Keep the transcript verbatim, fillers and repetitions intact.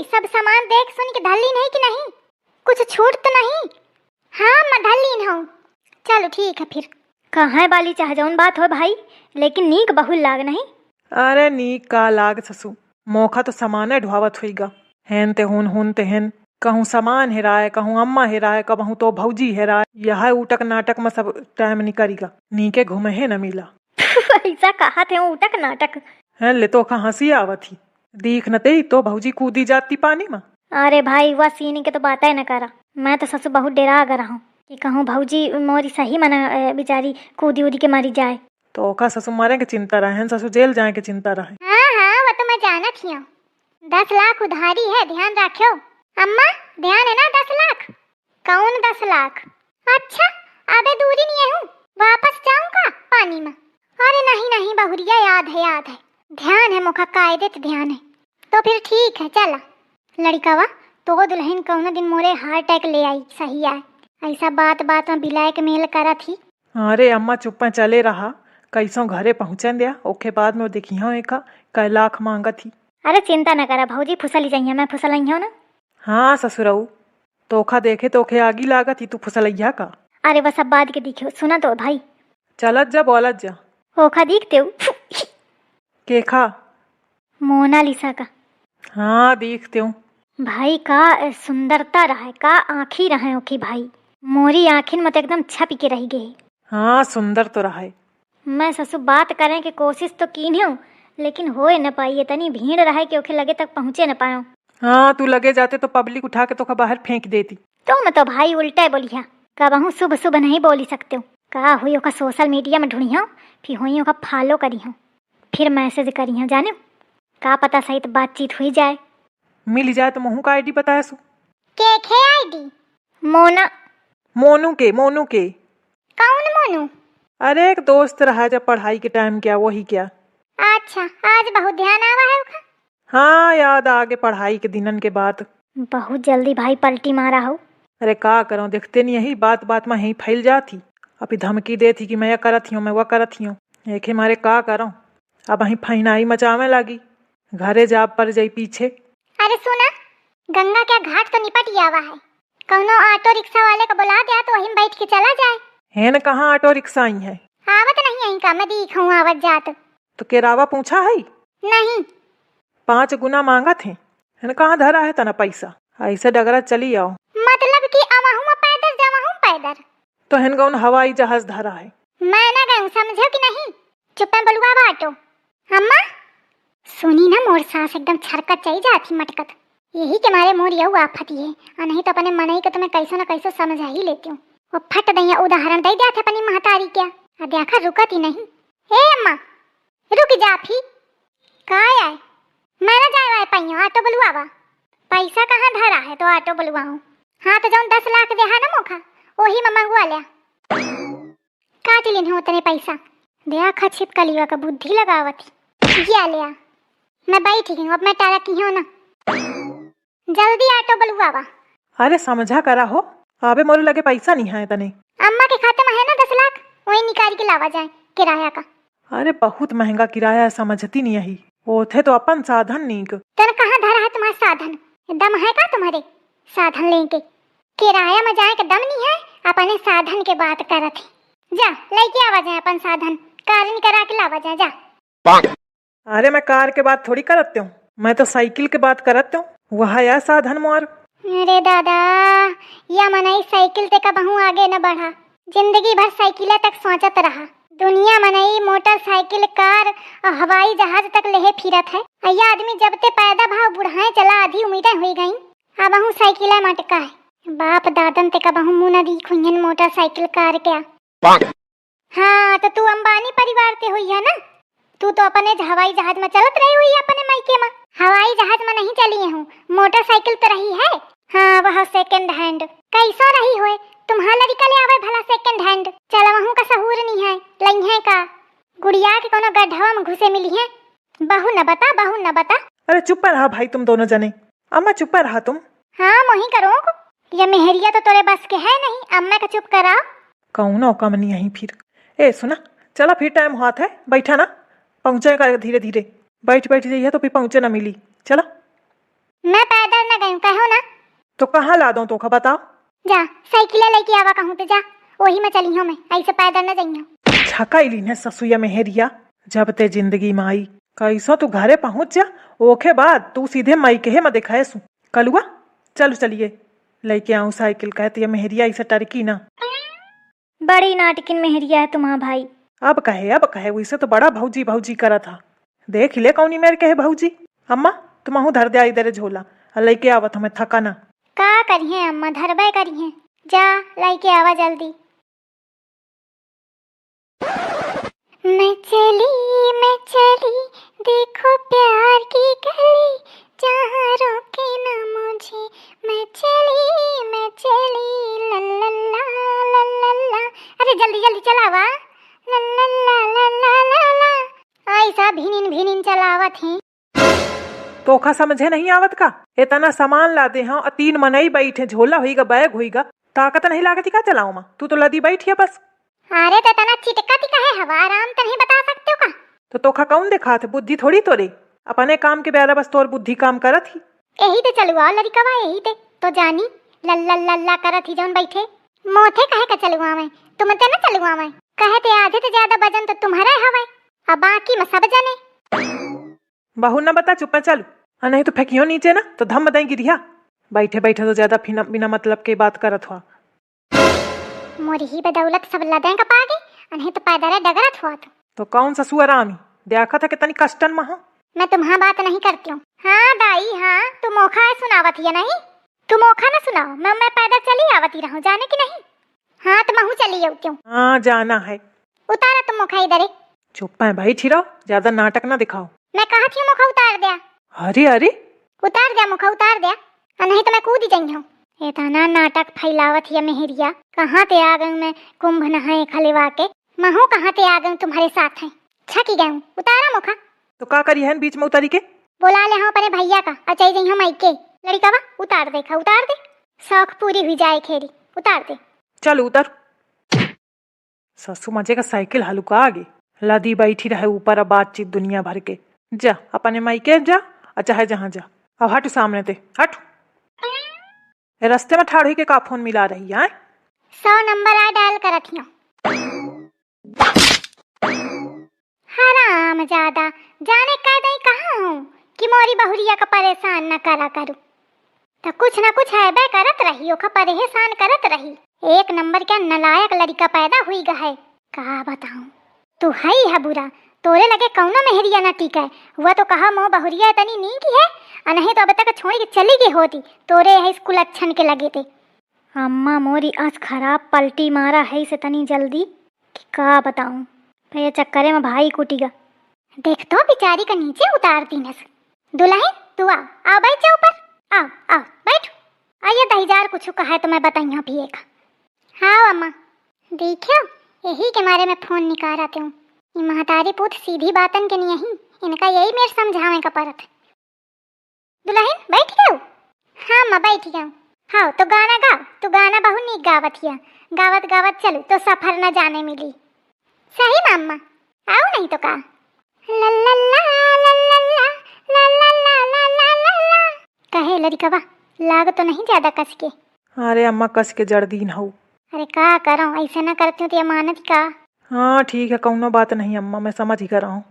सब सामान देख सुन के धर लीन है कि नहीं? कुछ छूट तो नहीं? हाँ, अम्मा धर लीन हूँ। चलो ठीक है फिर। कहाँ बाली चाहे जौन बात हो भाई, लेकिन नीक बहुल लाग नहीं। अरे नीक का लाग ससु, मोखा तो सामाने ढुआवत होइगा। हेन ते हुन, हुन ते हेन, कहूँ सामान हेराए, कहूँ अम्मा हेराए, कहूँ तो भौजी हेराए। यह उटक नाटक में सब टाइम निकरिगा, नीके घूमे है न मिला। ऐसा कहा थे उटक नाटक। हैं, ले तोका हँसी आवत ही। दीख न तेई तो भौजी कूदी जाती पानी मा। अरे भाई, वह सीन के तो बात ही न करा। मैं तो ससु बहुत डेरा ग रहूँ कि कहूँ भौजी मोरी सही मन, अ, बेचारी कूदी उदी के मरी जाए। तोका ससु मरे के चिंता रहे, ससु जेल जाए के चिंता रहे। हाँ, हाँ, वो तो मैं जानत ही हूँ। दस लाख उधारी है, ध्यान रखियो। अम्मा, ध्यान है ना, दस लाख? कौन दस लाख? अच्छा, अबे दूरी नहीं हूँ, वापस जाऊँ का पानी मा? अरे नहीं, नहीं बहुरिया, याद है, याद है, ध्यान है मोखा, कायदे ते ध्यान है। तो फिर ठीक है, चला। लड़िकवा, तो दुल्हन कौनो दिन मोरे heart attack ले आई, सही आए। ऐसा बात बात मा blackmail करत ही। अरे अम्मा चुप्पे चले रहा, कैसो घरे पहुँचन द्या, ओके बाद में देखियो एका कै लाख मांगत ही। अरे चिंता न करा भौजी, फुसली जइहैं, मैं फुसलइहूँ ना। हाँ ससुरऊ, तोखा देखे तोखे आगी लागत ही, तू फुसलइहा का? अरे वो सब बाद के दिखियो, सुना तो भाई। चलत जा, बोलत जा। ओखा दिखते हो? केखा? मोनालिसा का। हाँ, दिखते हो। भाई का सुंदरता रहे, का आँखी रहे ओखी भाई। मोरी आँखिन में तो एकदम छपि के रहि गए। हाँ, सुंदर तो रहे। मैं ससु बात करें के कोशिश तो कीन्हूँ, लेकिन होए न पाई, इतनी भीड़ रहे कि ओखे लगे तक पहुँचे न पायो। हाँ, तू लगे जाते तो public उठा के तोका बाहर फेंक देती। तुम तो भाई उल्टे बोलिया, कबहूँ शुभ शुभ नहीं बोली सकते हो। का हुई ओका social media में ढूंढियो, फिर हुई ओका follow करियो, फिर message करियो, जाने का पता सही तो बातचीत हुई जाए। मिल जाए तो महू का ID बताए सु। के खे ID? मोना। मोनू के, मोनू के। कौन मोनू? अरे एक दोस्त रहा जब पढ़ाई के time क्या, वही क्या। अच्छा, आज बहुत ध्यान आवा है ओका। हाँ, याद आ गे पढ़ाई के दिनन के बात। बहुत जल्दी भाई पलटी मारा हो। अरे का करो, देखते नहीं यही बात बात में ही फैल जात ही। अभी धमकी देत ही कि मैं यह करत ही हूँ, मैं वह करत ही हूँ। एके मारे का करो, अब ही फैनाई मचावे लागी। घरे जाब पर जाई पीछे। अरे सुना, गंगा क्या घाट तो निपट ही आवा है, कौनो auto रिक्शा वाले को बुला द्या तो वहीं बैठ के चला जाए। हेन कहाँ auto रिक्शा आई है? आवत नहीं आई का, मैं दिखूँ आवत जात। तो केरावा पूछा है? नहीं। पाँच गुना मांगत है, हेन कहाँ धरा है तना पैसा? ऐसे डगरा चली आओ। मतलब कि अवहूँ पैदल जवहूँ पैदल। तो हेन कौन हवाई जहाज धरा है? मैं ना गई, समझो कि नहीं? चुप्पे बलुआ बाटो। अम्मा, सुनी ना, मोर सास एकदम छरकत चली जात ही मटकत। यही के मारे मोर यहू आफत ही है, और नहीं तो अपने मनई के तो मैं कैसो ना कैसो समझा ही लेती हूँ। वो फट दइया उदाहरण दे द्या थे अपनी महतारी क्या, आ देखा रुकत ही नहीं। ए अम्मा, रुक जा फी। का आए? मैं ना जाए वाए पाइयो, auto बुलवावा। पैसा कहाँ धरा है तो auto बुलवाऊँ? हाँ तो जौन दस लाख दे है ना मोखा, वही में मंगवा ल्या। काट लेन हो उतने पैसा। देखा छिपकलिया का बुद्धि लगावत ही। या ल्या, मैं बैठ गई हूँ, अब मैं टारा की हूँ ना। जल्दी auto बुलवावा। अरे समझा करा हो, अबे मोरे लगे पैसा नहीं है तने। अम्मा के खाते में है ना दस लाख, वही निकाल के लावा जाए किराया का। अरे बहुत महंगा किराया है, समझती नहीं यही। ओथे तो अपन साधन नीक। तन कहाँ धरा है तुम्हारा साधन? दम है का तुम्हारे साधन लेके? किराया में जाए के दम नहीं है, अपने साधन के बात करत है। जा, लेके आवा जाए अपन साधन, कार निकरा के लावा जाए, जा। अरे मैं कार के बात थोड़ी करत हूँ, मैं तो साइकिल के बात करत हूँ। वह या साधन मोर। अरे दादा, या मनई साइकिल ते कबहूँ आगे न बढ़ा, जिंदगी भर साइकिल तक सोचत रहा। दुनिया मनई मोटरसाइकिल, कार और हवाई जहाज तक लेहे फिरत है। आ या आदमी जब ते पैदा भा बुढ़ाए चला आधी उम्र हुई गई, अबहूँ साइकिल मटका है। बाप दादन ते कबहूँ मुँह न दी खुइहन मोटरसाइकिल कार के। हाँ, तो तू अंबानी परिवार ते हुई है ना? तू तो अपने ज-, हवाई जहाज में चलत रही हुई अपने मायके में। हवाई जहाज में नहीं चली हूँ, मोटरसाइकिल तो रही है। हाँ, वह second hand। कैसा रही होए? तुम्हारा लड़का ले आवे भला second hand। चलवहूँ का सहूर नहीं है, लइहे का? गुड़िया के कोनो गड्ढवा में घुसे मिली है। बहू न बता, बहू न बता। अरे चुप रहा भाई तुम दोनों जने। अम्मा चुप रहा तुम। हाँ, मोही करो को। ये मेहरिया तो तोरे बस के है नहीं, अम्मा का चुप करा। कौनो कम नहीं आई फिर। ए सुना, चला फिर टाइम होत है, बैठा ना, पहुँचे का धीरे धीरे। बैठ बैठ जाइए तो फिर पहुँचे ना मिली। चला। मैं पैदल तो कहाँ लादो तोका बताओ? जा, साइकिल लइके आवा कहूँ ते जा, ओही में चलिहो मैं, ऐसे पैदल न जइहो। छकइली न ससुइया मेहरिया, जब ते जिंदगी में आई, कैसो तू घरे पहुँच जा, ओखे बाद तू सीधे मइकेहे में देखाएसु। कलुआ, चलु चलिए, लइके आऊँ साइकिल, कहती है मेहरिया ऐसे टरकी ना। बड़ी नाटकिन मेहरिया है तुम्हार भाई। अब कहे, अब कहे, वैसे तो बड़ा भौजी भौजी करत हा। देख ले कौनी मेर के है भौजी। अम्मा, तुमहू धर द्या इधरे झोला, आ लइके आवत हमें थका ना। का करिहे अम्मा, धरबे करिहे। जा, लइके आवा जल्दी। मैं चली, मैं चली, देखो प्यार की गली, जहाँ रोके ना मुझे, मैं चली, मैं चली, ला ला ला, ला ला ला। अरे जल्दी जल्दी चलावा, ला ला ला, ला ला ला ला। ऐसा भिनिन भिनिन चलावत ही। तोका समझे नहीं आवत का? इतना सामान लादे हौ, अ तीन मनई बैठे, झोला होइगा, बैग होइगा, ताकत नहीं लागत ही का चलाओ मा? तू तो लदी बैठिया बस। अरे तो इतना चिटकत ही काहे हवा, आराम तो नहीं बता सकते हो का? तो तोका कौन देखात है, बुद्धि थोड़ी तोरे, अपने काम के बेरा बस तोर बुद्धि काम करत ही। यही ते चलुआ लड़िकवा, यही ते तो जानी लल्ला लल्ला करत ही जौन बैठे। मोथे काहे का चलुआ में, तुम ते ना चलुआ में, कहे ते आधे ते ज्यादा वजन तो तुम्हारे हवे, अब बाकी में सब जने। बहू ना बता, चुप में चलू, आ नहीं तो फेंकियो नीचे ना तो धम दई गिरिया। बैठे बैठे तो ज्यादा फिना, बिना मतलब के बात करत हुआ। मोरी ही बदौलत सब लदें का पागे, अनहे तो पैदल डगरत हुआ तो। तो कौन ससुर आमी? देखत है कितनी कष्टन में हो। मैं तुम्हार बात नहीं करती हूँ। हाँ दाई, हाँ, तू मोखा है सुनावत ही नहीं? तू मोखा ना सुनाओ, मैं, मैं पैदल चली आवती रहूँ, जाने की नहीं? हाँ, तो महू चली आऊ क्यों? हाँ, जाना है। उतारा तुम मोखा इधरे। चुप है भाई, छिरो, ज्यादा नाटक ना दिखाओ। मैं कहा थी मोखा उतार द्या। अरे, अरे। उतार द्या मोखा, उतार द्या। आ नहीं तो मैं कूद जाई हूँ। इतना नाटक फैलावत हिया मेहरिया, कहाँ ते आ गई मैं कुंभ नहाए खलेवा के, महू कहाँ ते आ गई तुम्हारे साथ है। छकी गई हूँ, उतारा मोखा। तो का करी है बीच में उतारी के? बोला ले हाँ अपने भैया का, और चल जाई हम मायके। लड़िकवा उतार दे खा, उतार दे, शौक पूरी हुई जाए खेरी, उतार दे। चल उतर। ससु मजे का साइकिल हलुका आगे लदी बैठी रहे ऊपर, अब बातचीत दुनिया भर के। जा अपने मायके जा, और चाहे जहाँ जा, अब हट सामने ते, हट। ए रस्ते में ठाड़ हुई के का फोन मिला रही है? सौ नंबर आ डायल करत हियो। हराम ज्यादा, जाने कह दई कहाँ हूँ कि मोरी बहुरिया का परेशान न करा करू। त कुछ न कुछ हैबे करत रही, ओका परेशान करत रही। एक नंबर के नलायक लड़िका पैदा हुई गा है। का बताऊं, तू हई है बुरा, तोरे लगे कौनो मेहरिया न टिके। हुआ तो कहा मो बहुरिया इतनी नीक है, आ नहीं तो अब तक छोड़ के चली गई होती, तोरे है स्कूल अच्छन के लगे ते। अम्मा मोरी आज खराब पलटी मारा है इसे तनी जल्दी कि का बताऊं, पर ये चक्करे में भाई कुटिगा। देख तो बिचारी का नीचे उतार दीनस। दुल्हन तू आ, आओ बैठ जा ऊपर, आओ, आओ बैठ। आ ये दहिजार कुछ कहा है तो मैं बताइयो भी एक। हाँ अम्मा। देखियो, यही के मारे में फोन निकाल आते हूँ। ये महतारी पूत सीधी बातन के नहीं, इनका यही मेर समझावे का परत। दुल्हन बैठ गयो? हाँ अम्मा बैठ गयो। हाँ तो गाना गाओ, तू गाना बहुत नीक गावत हिया, गावत गावत चलू तो सफर न जाने मिली। सही में अम्मा, आओ नहीं तो का। ला ला ला, ला ला ला, ला ला ला, ला ला ला ला। कहे लड़िकवा, लाग तो नहीं ज्यादा कस के? अरे अम्मा कस के जड़ दीन हऊ। अरे का करो, ऐसे ना करती हूँ तो ये मानत का? हाँ ठीक है, कौनो बात नहीं अम्मा, मैं समझ ही कर रहा हूँ।